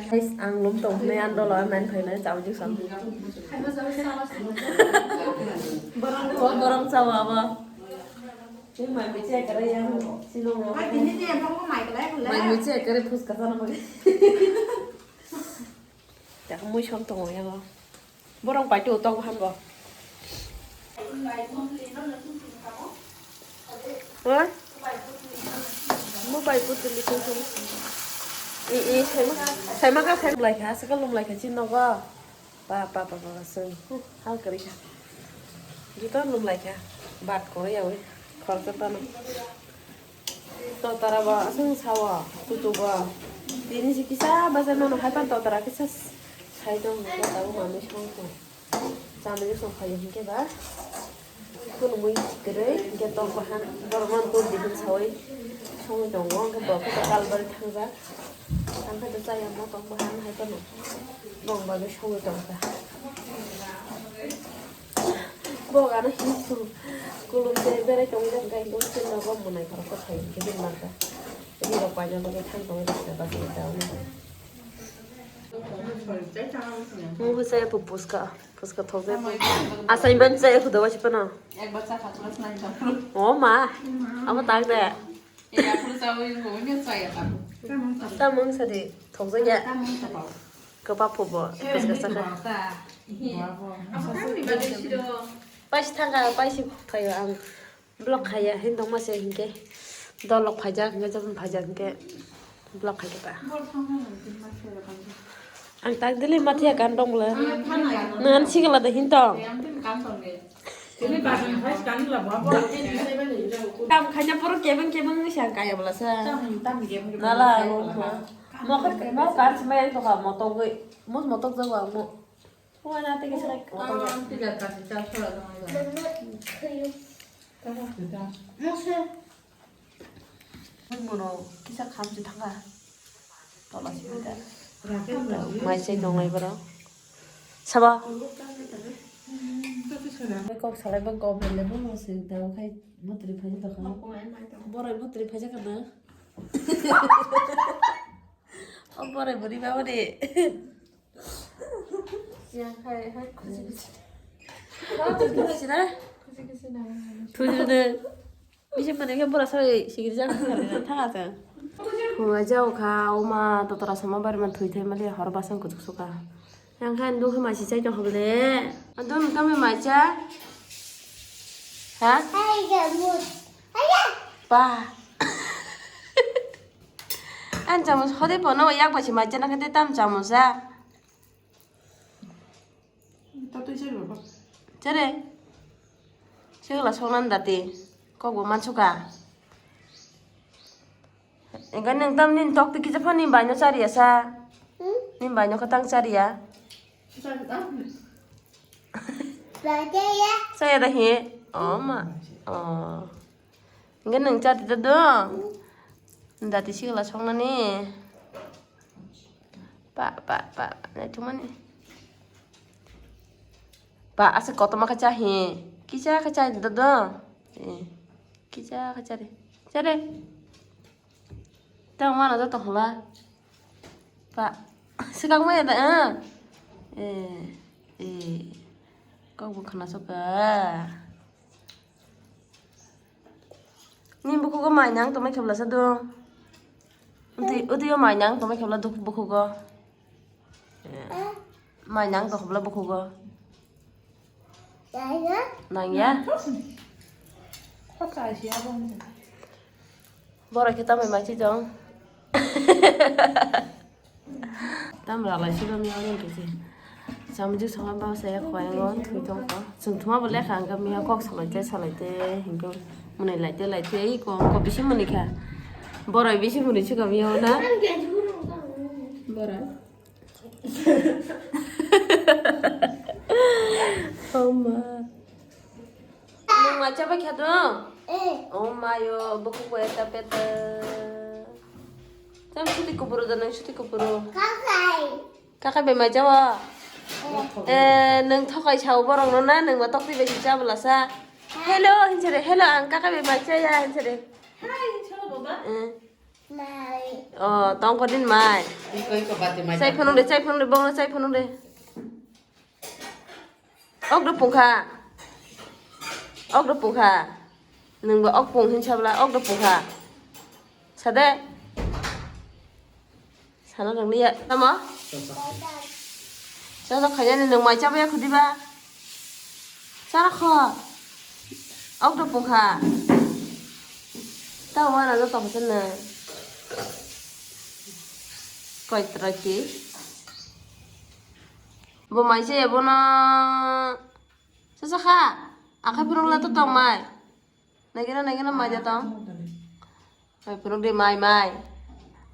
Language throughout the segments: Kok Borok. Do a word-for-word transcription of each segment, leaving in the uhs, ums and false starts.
Guys, ang lum tong hwnwi ang dolo ang nang phainai chawjak sam. Borok, borok chawa abo. Tei mai mui chai kare yang sino mo. Mai mui chai kare phuska chana mo. Yak mui som tongo yango. Borok bai tu tok bahan bo. Ha? Mo bai putli thung thung. I, i, saima, saima ka saima lai kha, sakal lum lai kha, chin nogo. Pa, pa, pa, pa, pa, sung. Huh, hal kari kha. Juta lum lai kha. Bat kore yawi. Khoroksa tano. Totara bo aswng sawo, tutugo. Tini si kisa bazar mano hai pan totara kisa sai tong, totara bo manwi song tong. Chamani song phaio hinkhe ba. Kunumui kwrwi hinkhe tong bahan, borok mano tong di hin sawi songwi tongo, hinkhe bo khe kalbari thangjak. Ang khe to chaya mo tong bahan hai pano. Bong bagwi songwi tongkha. Bok ano hisu kulum se berai tongwi jak gai tong se nogo mwnai khoroksa phai khe bini manka. Bini rok paina bagwi thang tongwi rok se bagwi jauni. Mo bwsai po puska, puska thok jai po. Asai ban jai hudo wasi pano. O ma, amo tak de. Tamung sadi thok jai ya. Kwbak phubo, kwchak kwchak khe. Paisi thangkha, paisi thaio ang vlog khaiya, hin tongma se hinkhe. Dolok phaijak hinkhe, jabon phaijak hinkhe vlog khaikhe ta. Ang tak dili mathiya kan tong bwle. Nang sigla da hin tong. Kam khaina poro kebeng kebeng ni sang kaya bwla sa. Nala, mo kha, mo kar chimai ang tokha, mo togwi, mo, mo tok jago ang mo. Mo na tege sa mo togwi. Mono kisa khamchi thanga. Tola sibida. Mai sei tonglai borok. Sabo. Kok salai bo government level no se daw khai butri phai da kha. Borai butri phai da kha. O borai buri ba buri. Yang khai hai khusi khusi. Khusi khusi na? Khusi khusi na. Thuju de. Bisi mane khe bora sai sigiri jang thanga se. Hwnga jao kha, oma totora sama bari man thwi thai mali hor basang kuchuk suka. Yang khan dukhe mai si chai tong hobole. Adon tamo mai cha. Ha? Ba. An chamus hode pono yak basi mai cha na kete tam chamus a. Tatwi chari baba. Chare. Sigla songnan dati. Kok bo mansuka. Engka neng tam nin tok tiki jepha nin baino chari asa. Nin baino katang chari ya. Chari ta. Saya dah hi. Oh ma. Oh. Enggak neng chat itu dong. Dati sih lah song nani. Pak, pak, pak. Nah, cuman nih. Pak, asik kotor mah kacahi. Kica kacahi itu dong. Eh. Kica kacahi. Cari. Tang mana jatuh lah. Pak. Sekarang mana dah? Eh. Eh. Kok bukan masuk ke. Ni bukhugo mai nang tongmai khe bwlasa do. Uti, uti o mai nang tongmai khe bwla duk bukhugo. Mai nang tong bwla bukhugo. Nang ya? Borok khe tamai mai si tong. Tam ralai si bam yang kisi. Samju sama ba saya khwai ngo thui tong ko. Chung thuma bo lekha ang kami kok salai te salai te hingke munai lai te lai te i ko ko bisi muni kha. Borai bisi muni si kami na. Borai. Oh ma. Nung ma chabai kha do? Eh. Oh mayo, buku ko eta peta. Tam suti kuburu do nung suti kuburu. Kakai. Kakai bai mai chawa. Eh, nung thokai sao borok no na, nung ma tokti bai si chabla sa. Hello, hinsere, hello, ang kakai bai mai chaya, hinsere. Hi, hello, baba. Eh. Mai. Oh, tongkho din mai. Iko, iko, bati mai. Chai phunung de, chai phunung de, bongno chai phunung de. Ok do pungkha. Ok do pungkha. Nwng bo ok pung hin sabla, ok do pungkha. Sade. Sana rang liya. Tamo? Sana khaya ni nwng mai chaba ya khudi ba. Sana kho. Ok do pungkha. Tamo wana do tong sen na. Koi troi ti. Bo mai se bono. Sasa kha. Akhai phunuk la to tong mai. Nagina, nagina mai da tong. Mai phunuk de mai, mai.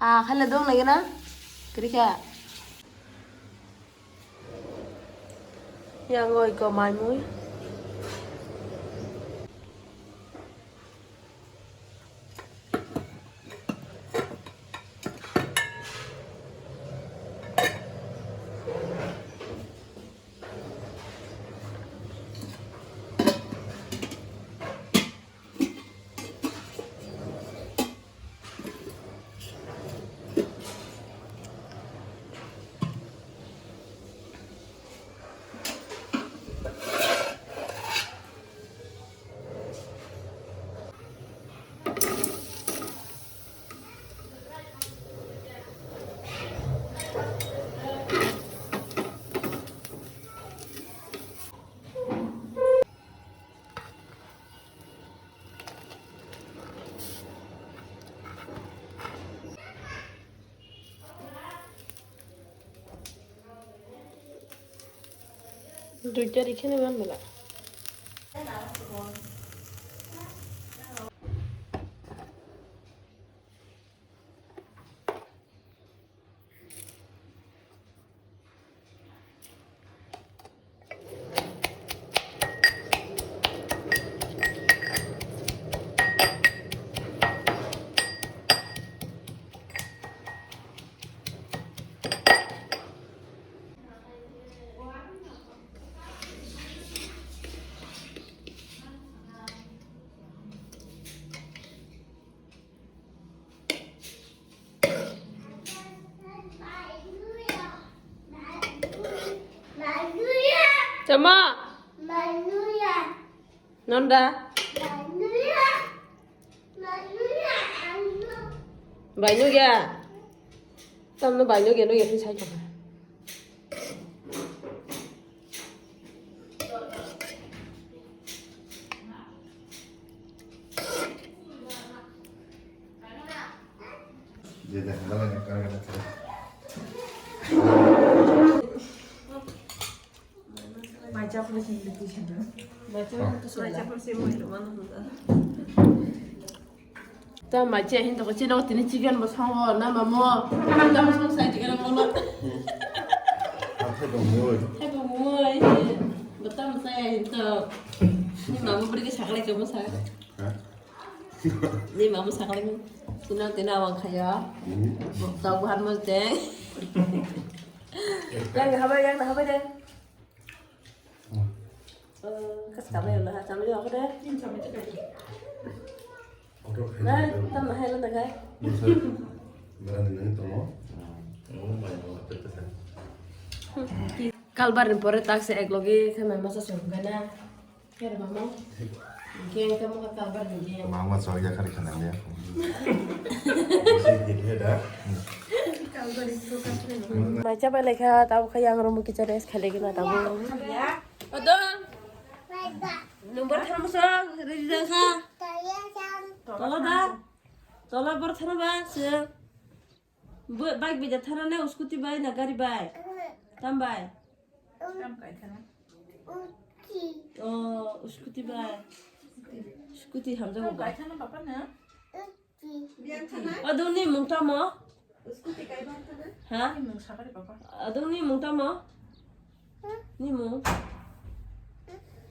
Ah, khaile dong nagina. Kiri kha. Yang oi ko mai mui. Duita rikhe nang mela. Chama. Nonda. Bai nugya. Tamno bai nugya, nugya hin sai tongkha. Ta mai che hin to chino tini chicken bo songo na mamo. Ta mo song sai chicken mo lo. Hai bo moi. Bo ta mo sai hin to. Ni mamo bri ke sakle ke mo sa. Ni mamo sakle mo. Tino tino awang khaya. Ta buhan mo te. Yang habai, yang habai de. Kas kamai ulah, kamai aku deh. Nah, tam mahal lah dah. Kalbar ni pore tak se ek logi khe mai masa song gana. Khe mama. Khe khe mo kalbar ni. Mama so ya kari kana ya. Mai cha bai lekha tabo khe yang room kitchen rest khale gina tabo. Odo. Number tharma sa, ready da kha? Tola da? Tola bor tharma ba, se. Bike bai da tharma ne, scooty bai na gari bai? Tam bai? Oh, scooty bai. Scooty hamjago ba? Adung ni mung tamo? Ha? Adung ni mung tamo? Ni mung?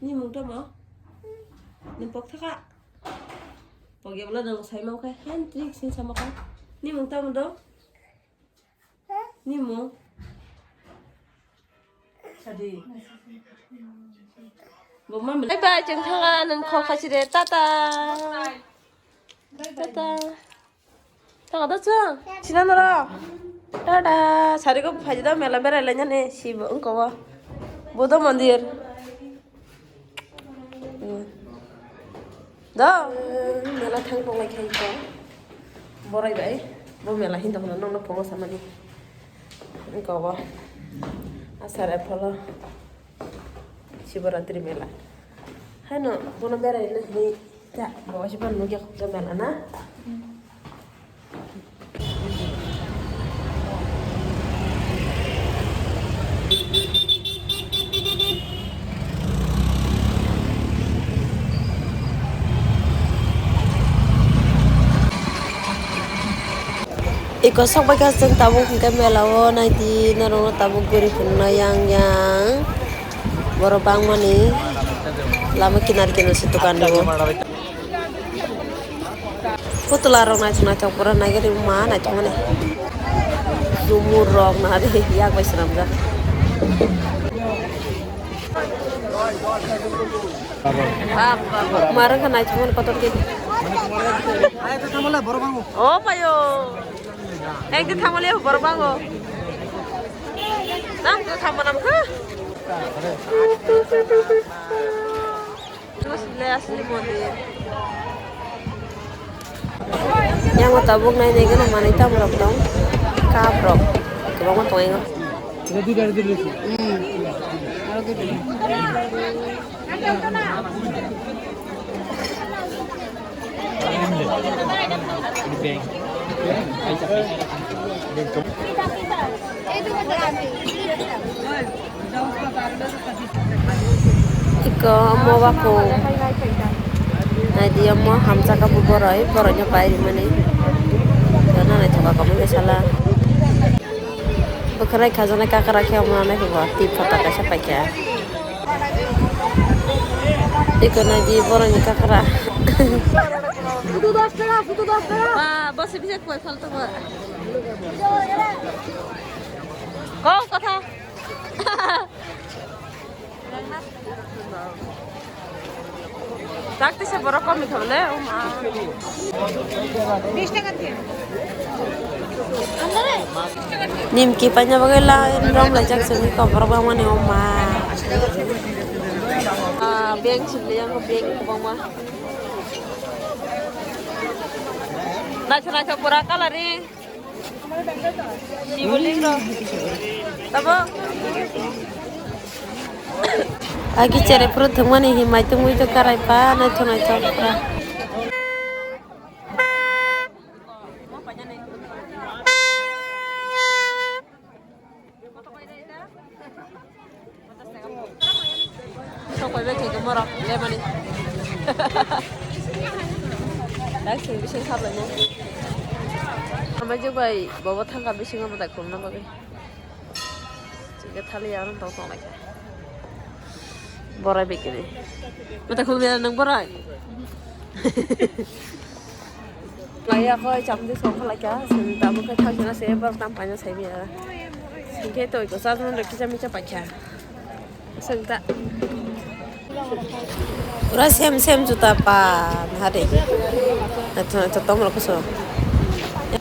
Ni mung tamo? Ni pok thaka? Pok ya bla dong sai mau kai hen trik sin sama kai. Ni mung tamo dong? Ni mung? Bye bye, chwng thanga nwng kho khachi de. Tata. Tata. Saka da chwng. Sina noro. Tada. Sari ko phaji da mela berai lai nani. Sibo wngko bo. Buddha mandir. Hmm. Da. Mela thang tong lai khai ko. Borai bai. Bo mela hin tong nong no phungo samani. Wngko bo. Asar epholo. Shivaratri mela. Haino bono beraina hinwi ta bo se ban nugya khokja mela na. Iko sok bai kha chwng tabuk hwnkhe mela o naidi norok no tabuk guri phunuknai yang yang borok bangmani lama kinar kinar se dokan rwo. Putla rok naithok naithok pura naigari ma naithok mani. Sumur rok nari yak bai swnamjak. Marang kha naithok mani kotor khe. O payo. Ek din thamole borok bango. Tam ko thamma nam kha. Terus le asli mondir. Yang tabuk nai nai gana manai tam rok tong. Cup rok. Kebang ma tong. Hmm. Iko omo wako. Naidi omo hamsaka bo boroi, boroi no pai rimani. Nana naithoka kamo sala. Bwkhwnai khajaknai kakra khe omo nai khe bo twi photo kaisa paikha. Eko nai di boroni kakra. Sudu dos taka, sudu dos taka. Ba, bose bisa koi falta ba. Kau kotha. Takti se borok kom thole, o ma. Bis taka thik. Nimki paina bagwi la rom lai jak sini ko borok bangmani o ma. Ah, bank sini yang bank bangma. Naithok naithok pura coloring. Siboling rok. Tabo? Agi chere phuru thwngmani himai tongwi to karai pa naithok naithok pura. Sok bai bai khe borok lemani. Dak sing bising khaplaimo. Amai jok bai bobo thangka bisingo mwtai khulumna bagwi. Chikhe thali ano tong tong lai kha. Borai bai kini. Mwtai khulumya nang borai. Laiya koi chamdi song khalai kha, sini tabuk khe thang sina se borok tam paina sai biya. Sini khe toi ko sa thang kisa misa paikha. Sini ta. Pura sem sem juta pa hari. Ato ato tom rok so.